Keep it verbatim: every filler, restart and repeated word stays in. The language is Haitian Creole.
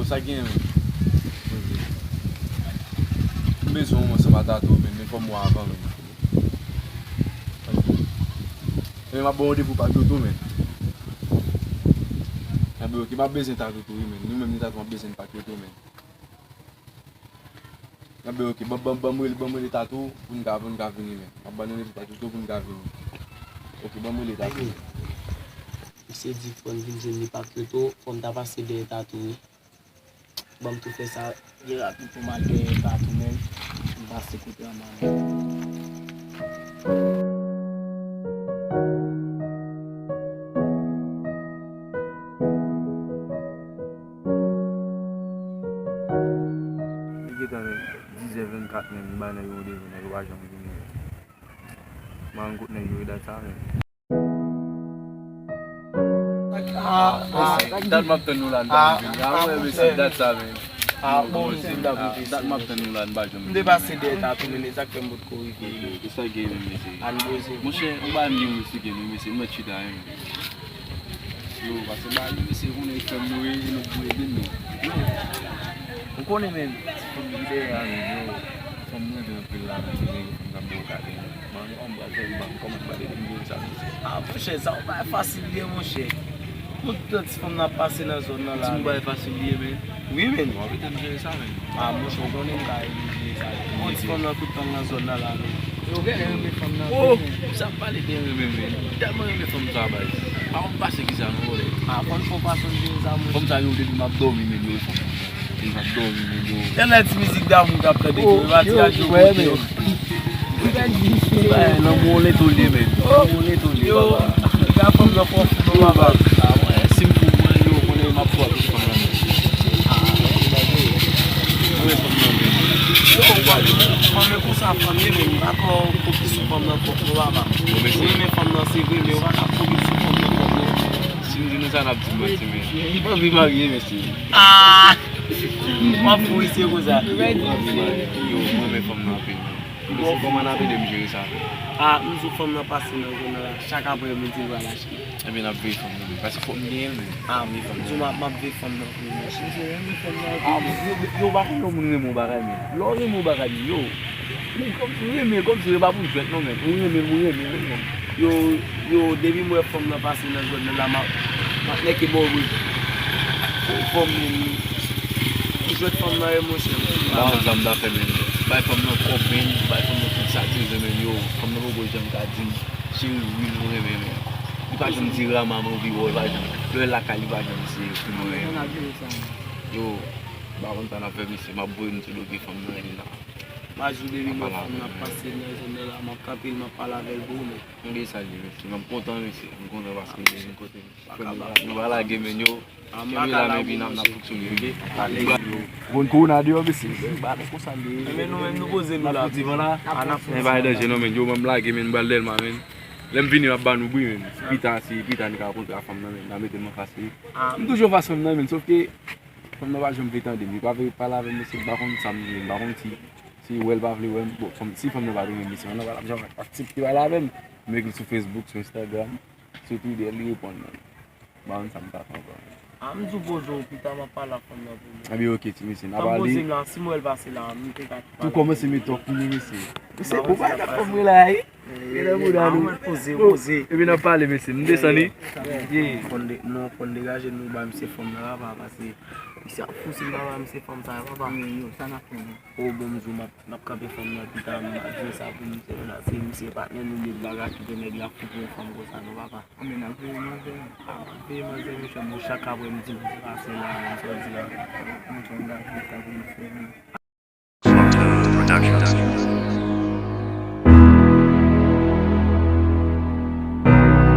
Sa gen, men. M bezwen w ansanm a Tatou, men, men fò m wè avan, men. Ebyen, m ap ba w randevou pa Toto, men. Ebyen, ok, m ap bezwen Tatou tou, wi, men. Nou menm, ni Tatou, m ap bezwen pa Toto, men. Ebyen, ok, ban, ban, ban m rele, ban m rele Tatou pou n ka, pou n ka vini, men. M ap ban nou randevou pa Toto pou n ka vini. Ok, ban m rele Tatou. Misye di fò n vin jwenn li pa Toto, fò m ta pase dèyè Tatou, wi. Ban m tou fè sa byen rapid pou m al dèyè Tatou, men. M pase kote anba, men. Li gentan, men, dizè vennkat, men, li bay nèg yo randevou, nèg yo pa janm vini, men. M pa konn kot nèg yo ye dat sa, men. Ah, ah, dat m ap tann nou la, n pa vini. Ah, mwen, mesye, dat sa, men. Ah, bon, mesye, dat m ap tann nou la, n pa janm vini. M te pase dèyè Tatou, men, e sa k fè m potko rive. Ki sa gen, men, mesye? Monchè, ou pa menm riske nou, mesye, nou mèt chita, men. Yo, pase ba li, mesye, konnen fè m nou ye, nou pou ede nou. Yo, ou konnen, men, ti fanm ki dèyè a, men, yo, fanm mwen gen anpil la, men, gen fanm k ap bo kade. Mwen, mwen, mwen, mwen, kòman m pale de m gen sa, mesye? Ah, monchè, sa yon bagay fasil li ye, monchè. Tout tan ti fanm nan ap pase nan zòn nan la, men. Ti bagay fasil li ye, men. Wi, men. Bon, apre tan m jere sa, men. Ah, monchè, ou konnen m ka regle jere sa. Bon, ti fanm nan tout tan nan zòn nan la, men. Yo genlè renmen fanm nan. Oh, sa ap pale de renmen, men. Tèlman renmen fanm sa, bay. Pa konn pase ki sa, non, vòlè. Ah, fò n fè yon fason jere sa, monchè. Fanm sa, yo, depi m ap dòmi, men, yo, fanm nan. Depi m ap dòmi, men, yo. Genlè ti mizik damou k ap tande, yo, yo pa ti radyo kote, yo. Bay, lanmou on leto l ye, men. Lanmou on leto l ye, papa. Yo, fanm nan fò fou, non, papa. Ah, mwen, si m fou, mwen, yo, konnen m ap fou ak tout fanm nan, men. Ah, mwen, fanm nan, men. Yo, fanm e konsa, fanm ye, men. M pa twò fokis sou fanm nan twòp, non, papa. Ou renmen fanm nan, se vre, men ou pa ka fokis sou fanm nan twòp, non. Si m di nou sa, n ap di m manti, men. M pa anvi marye, mesye. Ah! M ap fou, mesye, konsa. Yo, mwen, renmen fanm nan anpil, men. Bon, kòman n ap ede m jere sa? Ah, m di w fanm nan pase nan zòn nan la, chak aprè midi l pral achte. Ebyen, n ap veye fanm nan, men, paske fòk m genyen l, men. Ah, m di w m ap, m ap veye fanm nan pou ou, monchè. Ah, yo, yo, yo pa konn lè moun renmen yon bagay, men. Lè w renmen yon bagay, men, yo. Men kòmsi w renmen, kòmsi w renmen, pa pou jwèt, non, men. Ou renmen l, ou renmen l, men. Yo, yo, depi m wè fanm nan pase nan zòn nan la, m ap, m ap nèke bò wi. Fanm, Ou jwèt fanm nan, e monchè. M pa konn sa m ta fè, men. Bay fanm nan kòb, men. Bay fanm nan tout sa l bezwen, men, yo. Fanm nan poko janm ka di m, cheri, wi, m renmen, men. Li pa janm di Rama, m anvi wè w, li pa janm. Lè l lakay li, li pa janm di se fi mwen renmen. Yo, m pa konn sa n ap fè, mesye. M ap voye nou sou do pye fanm nan, e la. M a di w depi m wè fanm nan ap pase nan zòn nan la, m ap kanpe l, m ap pale avè l pou ou, men. Mwen gen sa l ye, mesye. Mwen kontan, mesye. Mwen kontan paske nou vin kote m. Nou pa lage, men, yo. Kenbe la, men, epi n ap, n ap fonksyone, oke? Bon, kowona deyò, mesye. Ba nou konsa l ye. Men nou menm, nou poze nou la. N ap fouti van la. Men pa gen danje, non, men, yo, mwen, m lage, men, m pral Dèlma, men. Lè m vini, m ap ba nou bri, men. Si pita, si pita, nou ka kontre a fanm nan, men, n a mete m anfas li. M toujou anfas fanm nan, men, sòf ke fanm nan pa janm vle tande m. Li pa vle pale avè m, mesye, m pa konn sa m vle, m pa konn si, si wè l pa vle wè m. Bon, fanm, si fanm nan pa vle wè m, mesye, fanm nan pa janm aksepte pale avè m. M ekri sou Facebook, sou Instagram, sou Twitter, li reponn mwen. M pa konn sa m ta fè ankò. A, m di w poze w, pita m ap pale ak fanm nan pou mwen. Ebyen, oke, ti mesye, n a pale. Tann poze m la, si m wè l pase la, m te ka pale. Tou kòmanse met tòk pou li, mesye. Mesye, ou pa t ap fè m rela, wi. E nan bouda nou. Poze, poze. Epi n ap pale, mesye. M desann, wi. Nou konn de-, nou konn degaje nou ba misye fanm nan la, pa, paske misye ap fou si m pa ba misye fanm sa, papa. Yo, sa n ap fè, non? O, bon, m di w, m ap, m ap kanpe fanm nan pita, m ap jwe sa pou misye, men la, se misye patnè nou, li blaga kite nèg la fou pou yon fanm konsa, non, papa. Anben, n ap veye manzè. A, n ap veye manzè, mesye, bon, chak aprèmidi, m pase la, m sòti la. Mwen fè yon bagay sa pou misye, men. Production.